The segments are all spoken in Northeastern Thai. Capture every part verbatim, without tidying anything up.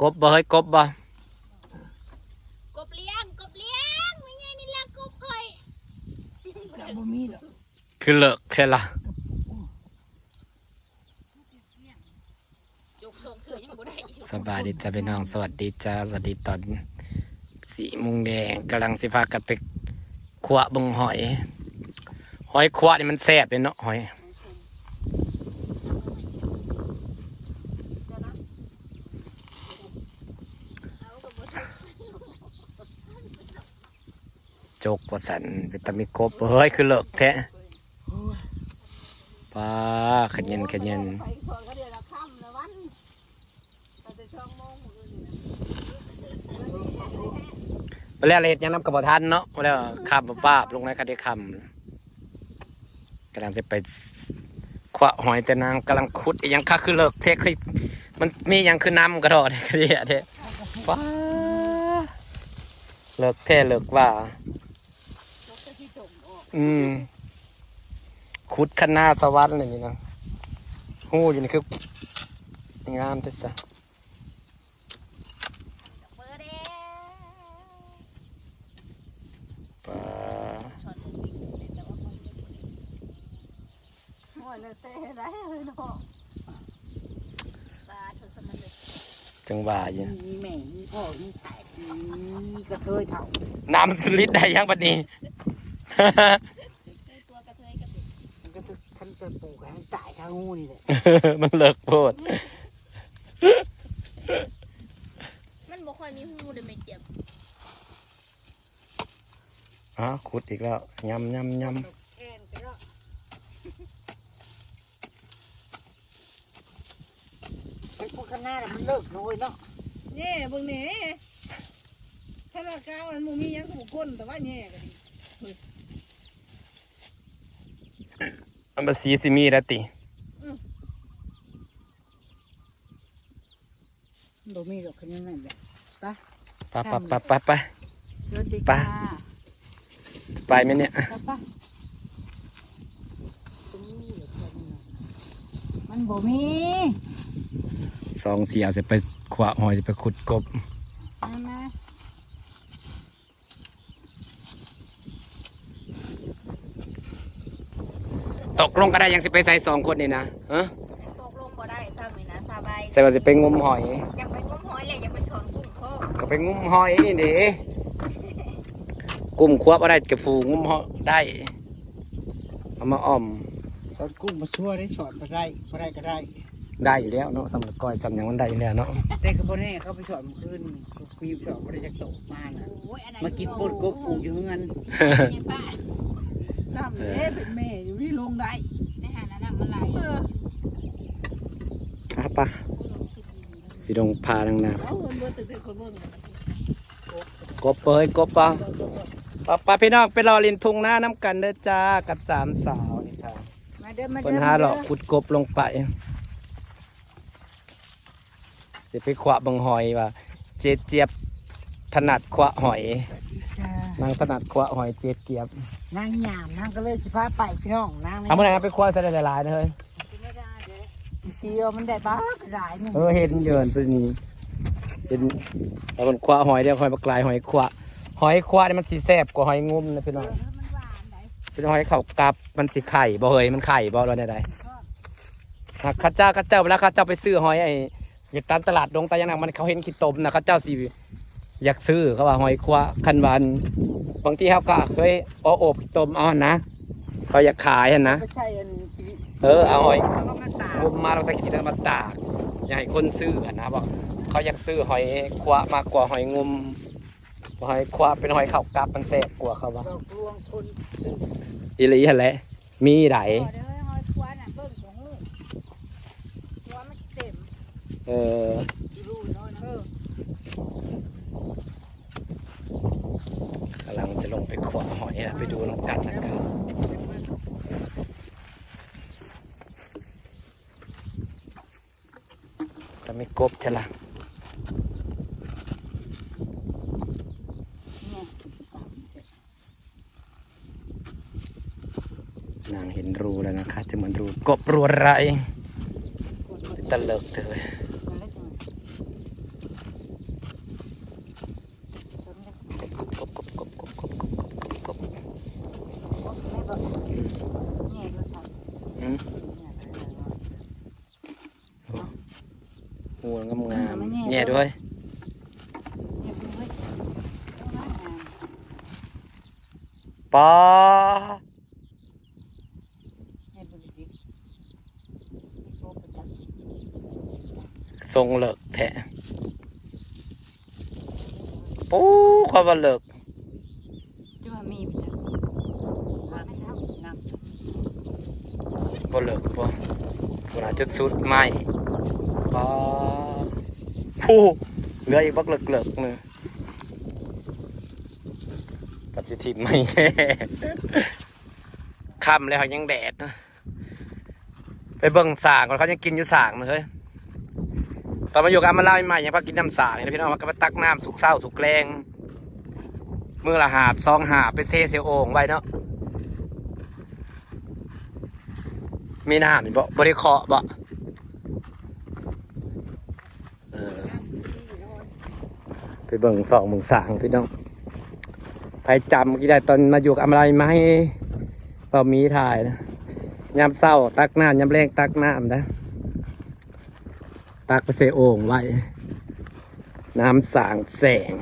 กบบ่เฮ้ย กบบ่ กบเลี้ยง กบเลี้ยง ไม่ไงนี่ละกบคอย จะบ่มีดอก คือเลิกแท้ละ จกสองเถื่อยังบ่ได้อยู่ สบายดีจ้าพี่น้อง สวัสดีจ้า สวัสดีตอนสี่โมงแดง กำลังสิพากันไปขวะเบิ่งหอย หอยขวะนี่มันแซ่บเลยเนาะ หอย จกว่าสันเป็นตามีกบ เฮ้ย คือเลิกแท้ป้า ขะเย็นขะเย็น ไปสอนเขาเดือนละค่ำละวัน ไปแล้วเฮ็ดหยังนำกับบ่ทันเนาะ ไปแล้วค่ำบ่ปาบลงในคดีค่ำกำลังจะไปขวะหอยแต่นางกำลังขุดอีหยังค่ะ คือเลิกแท้ คือมันมีหยังคือน้ำกระดอดกระเดียแท้ป้า เลิกแท้เลิกว่า อืม ขุดคันนาสวรรค์เลยนี่นะ ฮู้อยู่นี่คืองามแท้จ้ะ เบอร์แดง ป้า สอนลูกวิ่งเล่นแต่ว่าเขาเล่นบ่ได้ โอ้ยแล้วแต่ได้เลยเนาะ ปลาสดสมันเลย จังหวะอยู่ มีแม่มีพ่อมีไข่มีกระเทยเฒ่า น้ำสุริตได้ยังบัดนี้ คือตัวกระเทยกับ มันก็จะคันจะปลูกให้มันตายคางูนี่แหละ มันเลิกโพด มันบ่ค่อยมีฮูเลยไม่เจ็บ อ้าวขุดอีกแล้วยำยำย แอนไปแล้วไปพูดข้างหน้าน่ะมันเลิกน้อยเนาะ แย่เบิ่งแหน่ถ้าละกาวมันบ่มีหยังกับคนแต่ว่าแย่ก็ดี ำมันมาสีสิมีแล้วติ บ่มีดอกขนาดนั้นแหละ ไปไปไปไปไป สวัสดี ไป ค่ะ ไปไหมเนี่ย ไปไปมันบ่มี สองเสียจะไปขวะหอยจะไปขุดกบ นั่นนะ ตกลงก็ได้ยังสิไปใส่สองคนนี่นะฮะ ตกลงบ่ได้ซ้ำนี่นะสบาย ใส่ว่าสิไปงมหอย อยากไปงมหอยเลยอยากไปสอนกุ้งพ่อ ก็ไปงมหอยนี่เด้กุ้งควบอะไรกับผูงมหอยได้ เอามาอ่อม สอนกุ้งมาช่วยได้สอนมาได้มาได้ก็ได้ ได้อยู่แล้วเนาะสำหรับก้อยสำหยังมันได้อยู่แล้วเนาะ แต่ก็บ่แน่เขาไปสอนมื้อคืนมีสอนบ่ได้จักโตมาน่ะ โอ้ยอันไหน มากินปนกบปลูกอยู่เฮือน เนี่ยป้า น้ำเด้เป็นแม่อยู่ที่ลงได้ ในหาดน้ำมันไหล เออ อ่ะปะสิลงพาทางน้ำ เอาเงินเบิดตึกๆคนเบิ่ง กบเอ้ยกบปะปะปะพี่น้องไปรอลินทุ่งนาน้ำกันเด้อจ้ากับสามสาวนี่ค่ะ มาเด้อมา เพิ่ เด้ น อ หาเลาะขุดกบลงไปสิไปขวะเบิ่งหอยว่า เจ๊เจี๊ยบถนัดขวะหอย จ้า นางถนัดขวะหอยเจ๊เจี๊ยบ นางหยามนางก็เลยสิพาไปพี่น้องนางนี่ เอาเมื่อไหร่นะไปขวะใส่หลายๆนะเฮ้ย เสียวมันได้บ้าก็ได้นี่ เออเห็นอยู่ตัวนี้เป็นแต่มันขวะหอยเดียวหอยปลากรายหอยขวะหอยขวะนี่มันสีแสบกว่าหอยงมนะพี่น้อง มันหวานได้ เป็นหอยเขากับมันสีไข่บ่เฮ้ยมันไข่บ่เราเนี่ยใดหากข้าเจ้าข้าเจ้าเวลาข้าเจ้าไปซื้อหอยไอ้อยู่ตามตลาดดงตายังนังมันเขาเห็นขี้ตมนะข้าเจ้าสีอยากซื้อเขาว่าหอยขวะคันวันบางทีเขาก็เคยเอาโอบขี้ตมเอาหั่นนะเขาอยากขายหั่นนะ ไม่ใช่อัน เออเอาหอย เขาก็มาตาก งมมาเราใส่ขี้ดินมาตากอยากให้คนซื้อหั่นนะบอกเขาอยากซื้อหอยขวะมากกว่าหอยงมหอยขวะเป็นหอยเขากับมันแสบกว่าเขาว่า หลอกลวงคนซื้อ อีหลีหั่นแหละมีไหน ต่อเด้อหอยคว้าน่ะเบิ่งของลูกคว้ามันเต็ม เออ ที่รู้เนาะ เออก ำลังจะลงไปขวะหอยอะไปดูน้องกันนะครับแต่ไม่กบเท่าไหร่ นางเห็นรูแล้วนะคะ จะเหมือนรูกบรูอะไรเป็นตลกเถอะ มันเล็กหน่อย งูงามๆ มันแย่ แย่ด้วย เรียบร้อย ปอ เห็นบริษัท ทรงเลิกแท้ ปู้ เขาว่าเลิก จ้ามีประจำว่าไม่ทำนะ บ่เลิกบ่ ขนาดจุดสุดไม้ปอ ผู้ เหลืออีกบักเลิกๆ หนึ่ง กับสิทิมไม่ ค่ำแล้วยังแดดนะ ไปเบิ่งสางก่อน เขายังกินอยู่สางนะเฮ้ย ตอนมาอยู่กับอามาลาใหม่ๆยังพากินน้ำสางอยู่เลยพี่น้อง มันก็มาตักน้ำสุกเช้าสุกแลง มื้อละหาบสองหาบไปเทใส่โอ่งไว้เนาะ มีน้ำอยู่บ่ บ่ได้เคาะบ่ เออ ไปเบิ่งสองเบิ่งสางพี่น้อง ไปจำกี่ได้ตอนมาอยู่กับอามาลาใหม่ เรามีถ่ายนะ ยามเช้าตักน้ำ ยามแลงตักน้ำนะ ตักไปใส่โอ่งไว้ น้ำสางแสง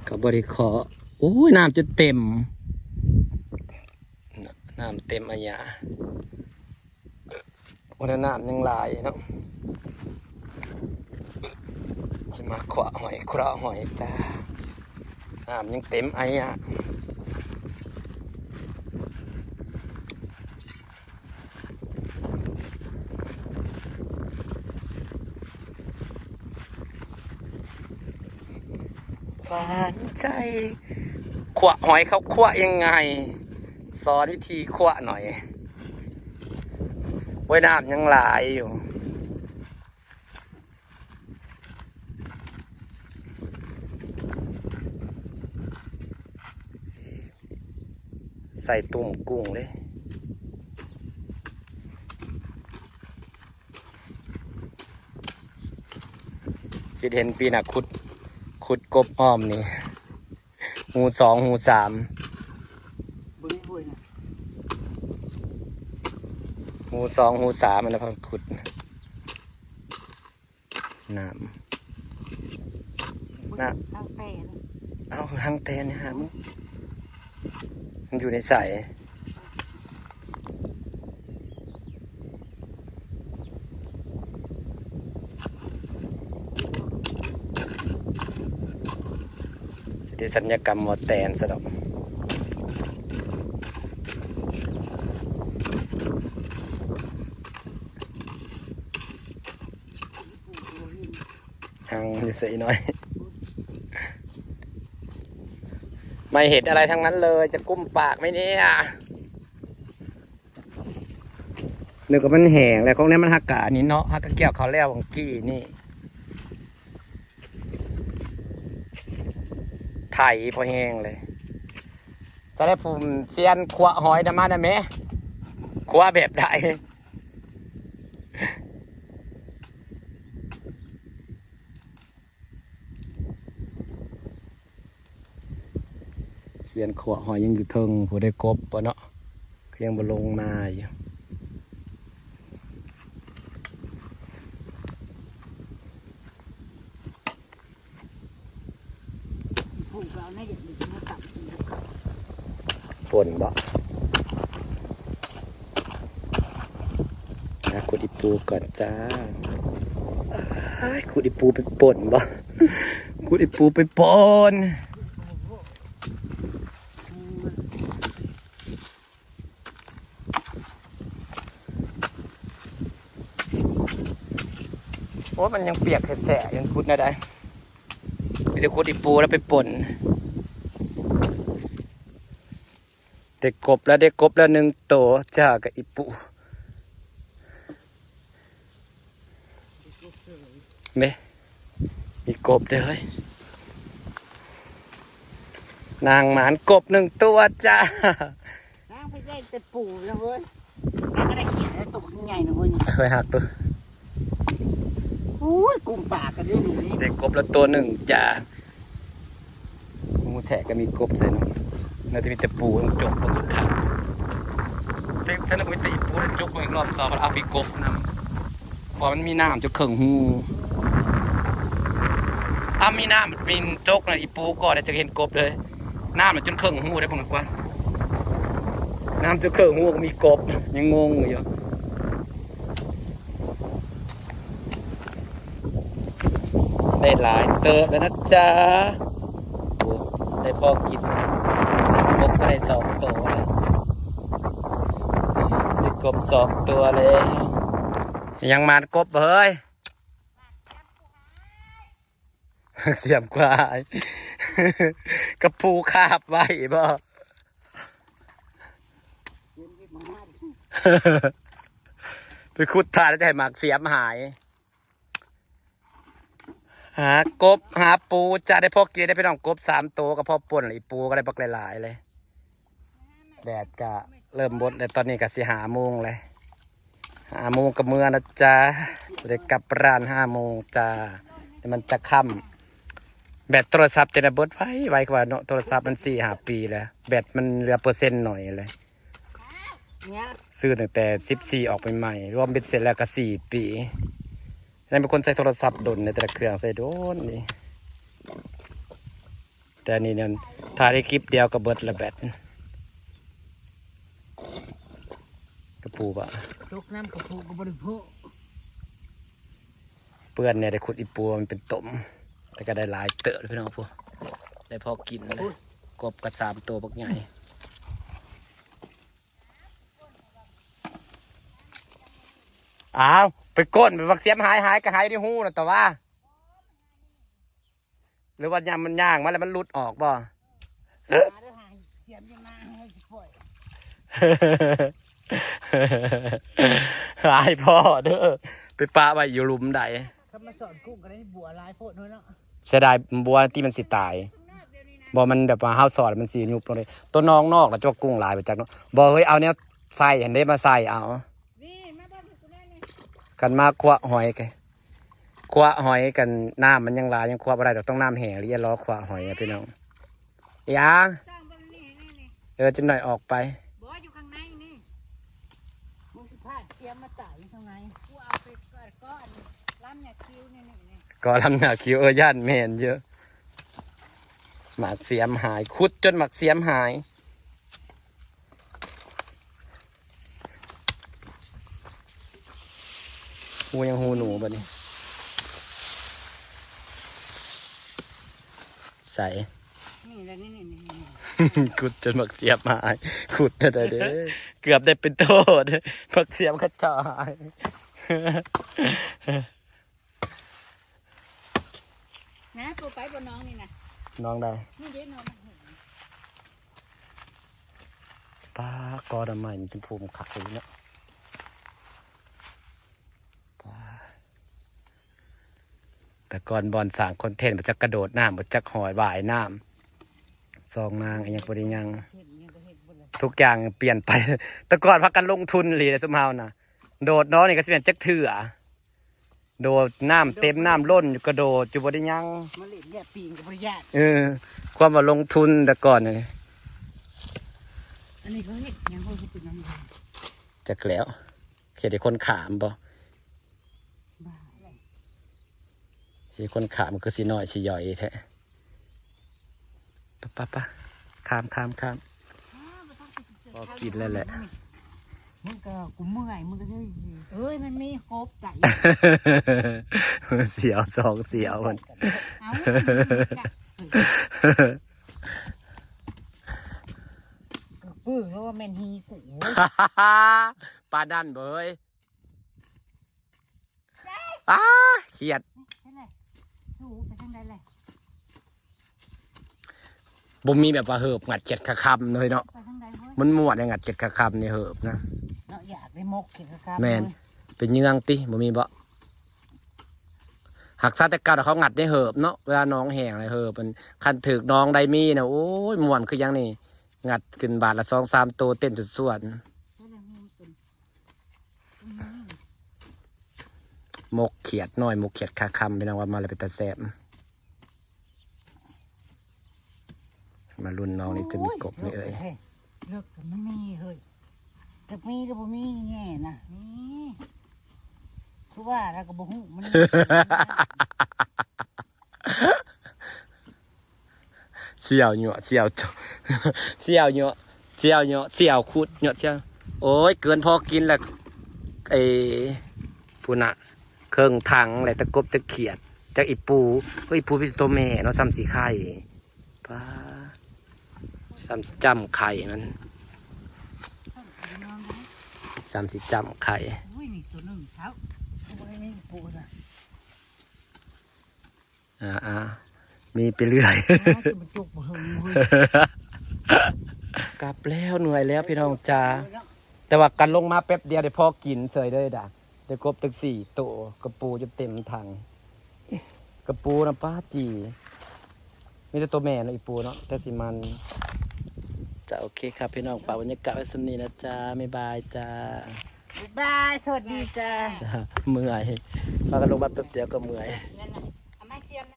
เขาบ่ได้เคาะ โอ้ย น้ำจะเต็ม น้ำเต็มอะยะ โอ้ย น้ำยังหลายเนาะ สิมาขวะหอย ขวะหอยจ้า น้ำยังเต็มอะยะ หวานใจ ขวะหอยเขาขวะยังไง สอนวิธีขวะหน่อย ไว้น้ำยังหลายอยู่ ใส่ตุ่มกุ้งเลย สิเห็นปีน่ะขุด ขุดกบอ้อมนี่ หมู่สอง หมู่สาม บริบูรณ์นะ หมู่สอง หมู่สาม มันนะพังขุด น้ำ น่ะ ตั้งแต่นะ เอาหางแตนเนี่ยหามึง มันอยู่ในใส สิได้สัญญกรรมว่าแตนซะดอก หังอยู่ใส่น้อย ไม่เห็นอะไรทั้งนั้นเลย จะกุ้มปากไหมเนี่ย นึกว่ามันแห้งแล้ว ของนี้มันหักกะอันนี้เนาะ หักกะเกี่ยวเขาแล้วของกี้นี่ ไถพอแห้งเลย จะได้ผมเซียนขวะหอยนะมานะแม่ ขวะแบบใด เซียนขวะหอยยังอยู่เทิง ผู้ได้กบปะเนาะ ก็ยังบ่ลงมาอยู่ ผูกเอาเนี่ยเดี๋ยวมันจะมาตัด ป่นบ่ นะขุดอีปูก่อนจ้า อ้าย ขุดอีปูไปป่นบ่ ขุดอีปูไปป่น โอ้ มันยังเปียกแฉะๆ ยังขุดได้ได้ มีแต่ขุดอีปูแล้วไปป่น ได้กบแล้ว ได้กบแล้วหนึ่งตัวจ้ากับอีปู เด้ มีกบเด้อเฮ้ย นางหมานกบหนึ่งตัวจ้า นางไปได้แต่ปูแล้วเว้ย นางก็ได้เขียนแล้วตกยังไงนะเว้ย ไปหักดู โอ้ย กุ้มปากกันด้วยหนูนี่ ได้กบแล้วตัวหนึ่งจ้า หมู่แฉะก็มีกบใส่เนาะ ใน แล้วจะมีแต่ปูต้องจกเบิ่งคักๆ แต่ฉันก็มีแต่อีปูแล้วจกเบิ่งอีกรอบสอง แล้วเอาไปกบนำ เพราะมันมีน้ำจนเคิ่งหู อ้า มีน้ำมันจกนะ อีปูก่อนจะเห็นกบเลย น้ำมันจนเคิ่งหูได้พวกนั้นกว่า น้ำจนเคิ่งหูก็มีกบ ยังงงอยู่ ได้หลายเติบแล้วนะจ๊ะ โอ้ ได้พอกินนะ กบก็ได้สองตัวแล้ว ได้กบสองตัวแล้ว ยังมานกบบ่เฮ้ย เสียมควาย กับภูคาบไว้บ่ ไปขุดถ่านแล้วจะให้หมากเสียมหาย หากบหาปูจะได้พอกินได้พี่น้อง กบสามตัวก็พอป่นละ อีปูก็ได้บักหลายๆเลย แดดก็เริ่มบดแล้ว ตอนนี้ก็สิห้าโมงเลย ห้าโมงก็เมือนะจ๊ะ ได้กลับร้านห้าโมงจ้า แต่มันจะค่ำ แบตโทรศัพท์จะได้เบิดไว ไวกว่าเนาะ โทรศัพท์มันสี่ห้าปีแล้ว แบตมันเหลือเปอร์เซ็นต์หน่อยเลย เนี่ย ซื้อตั้งแต่สิบสี่ออกใหม่ๆ รวมเบ็ดเสร็จแล้วก็สี่ปี นั่นเป็นคนใช้โทรศัพท์ดนในแต่ละเครื่องใช้ดนนี่ แต่อันนี้เนี่ยถ่ายได้คลิปเดียวก็เบิดละแบต กระปูบะ ตกน้ำกระปูก็บริโภค เปื่อนเนี่ยได้ขุดอีปูมันเป็นตม แต่ก็ได้หลายเติบเลยพี่น้องพวก ได้พอกินเลย กบก็สามตัวบักใหญ่ อ้าว ไปก้นไปบักเสียมหาย หายก็หายได้หู้นะแต่ว่า หรือว่ายามมันย่างมาแล้วมันหลุดออกบ่ หาเด้อหาเสียมอยู่นาให้ปล่อย หายพ่อเด้อ ไปปะไว้อยู่หลุมใด เขามาสอนกุ้งกันได้บัวหลายโพดเนาะ เสียดายบัวที่มันสิตาย บ่มันแบบว่าเฮาสอนมันสิยุบลงเลย ตัวน้องนอกแล้วจะว่ากุ้งหลายไปจักเนาะ บ่เฮ้ย เอาแนวใส่หันได้มาใส่เอา นี่มาเบิ่งกูแน่นี่ กันมาคว้าหอยกัน คว้าหอยกัน น้ำมันยังหลาย ยังคว้าบ่ได้ดอก ต้องน้ำแห้งหรือจะรอคว้าหอยอะพี่น้อง อีหยัง จ้างเบิ่งนี่นี่นี่ เออ จักหน่อยออกไป บ่อยู่ข้างในนี่ มึงสิพาเสียมมาตายอยู่ข้างใน กูเอาไปก่อนก้อน ล้ำหน้าคิ้วนี่นี่นี่ ก็ล้ำหน้าคิ้ว เออ ย่านแม่นอยู่ หมากเสียมหาย ขุดจนหมากเสียมหาย หูยังหูหนูบัดนี้ ใส่ นี่แหละ นี่ นี่ นี่ นี่ ขุดจนหมากเสียมหาย ขุดได้เด้อ เกือบได้เป็นโทษ หมากเสียมเขาเจ้าหาย นะ ตัวไปบนน้องนี่นะ น้องใด นี่เด้น้องมันเห็น ป้า กอดอกไม้นี่เป็นภูมิคักเลยเนาะ ป้า แต่ก่อนบ่อนสร้างคอนเทนต์ บ่จักกระโดดน้ำ บ่จักหอยว่ายน้ำ สองนางยังบ่ได้ยัง เห็นยังบ่เห็นบ่เลย ทุกอย่างเปลี่ยนไป แต่ก่อนพากันลงทุนอีหลีเลยซุมเฮานะ โดดน้องนี่ก็สิเป็นจักเทื่อ โดดน้ำเต็มน้ำล้นอยู่กระโดดอยู่บ่ได้ยัง มาเล่นเนี่ยปีนก็บ่ได้ยาก เออ ความว่าลงทุนแต่ก่อนนี่ อันนี้เขาเฮ็ดหยังเขาเฮ็ดเป็นน้ำยา จักแล้ว เฮ็ดให้คนขามบ่ บ้า เฮ็ดให้คนขามคือสิน้อยสิย่อยแท้ ปะปะปะ ข้ามข้ามข้าม พอกินแล้วแหละ มึงก็กูเมื่อย มึงก็ได้ เอ้ย มันมีครบไก่ เสียวสองเสียวมัน เอ้า กระปื้อเพราะว่าแม่นฮีกู ปลาดันเบย อ้า เขียด ใช่เลย ดูไปทางใดเลย บ่มีแบบว่าเหิบงัดเขียดคาคำเลยเนาะ ไปทางใดเว้ย มันม่วนได้งัดเขียดคาคำในเหิบนะ เนาะ อยากได้มกเขียดคาคำ แม่น เลย เป็นเยื่องติ บ่มีบ่ หักซาแต่เก่าเขางัดในเหิบเนาะ เวลาน้องแห้งเลยเหิบ มันคันถืกน้องได้มีนะ โอ้ย ม่วนคือหยังนี่ งัดขึ้นบาทละสองสามตัว เต้นสวดๆ มกเขียดน้อย มกเขียดคาคำ พี่น้อง ว่ามาแล้วเป็นตาแซ่บ มารุ่นน้องนี่จะมีกบไหมเอ่ย เลิกกันมันมีเฮ้ยจะมีหรือบ่มีแน่นะมีคือว่าแล้วก็บ่ฮู้มัน เสี่ยวเหยาะเสี่ยวจเสี่ยวเหยาะเสี่ยวเหยาะเสี่ยวขุดเหยาะเสี่ยว โอ้ย เกินพอกินละเอผู้น่ะเครื่องถังอะไรตะกบตะเขียดจากอีปูก็อีปูเป็นตัวแม่เนาะซ้ำสีไข่ป้าซ้ำสีจำไข่มันซ้ำสีจำไข่ อุ้ยมีตัวหนึ่งเช้าโอ้ยมีปูนะ อ่าอ่ามีไปเรื่อย มันจุกบ่เฮงเฮ้ย กลับแล้วเหนื่อยแล้วพี่น้องจ๋าแต่ว่ากันลงมาแป๊บเดียวได้พอกินเสยเลยด่ะได้กบตั้งสี่ตัวกระปูจะเต็มถังกระปูนะป้าจีมีแต่ตัวแม่เนาะอีปูเนาะแต่สิมันจ้าโอเคครับพี่น้องฝากบรรยากาศไว้ส่ำนี้นะจ๊ะบ๊ายบายจ้า บ๊ายบายสวัสดีจ้า จ้าเมื่อยพากันลงมาแป๊บเดียวก็เมื่อย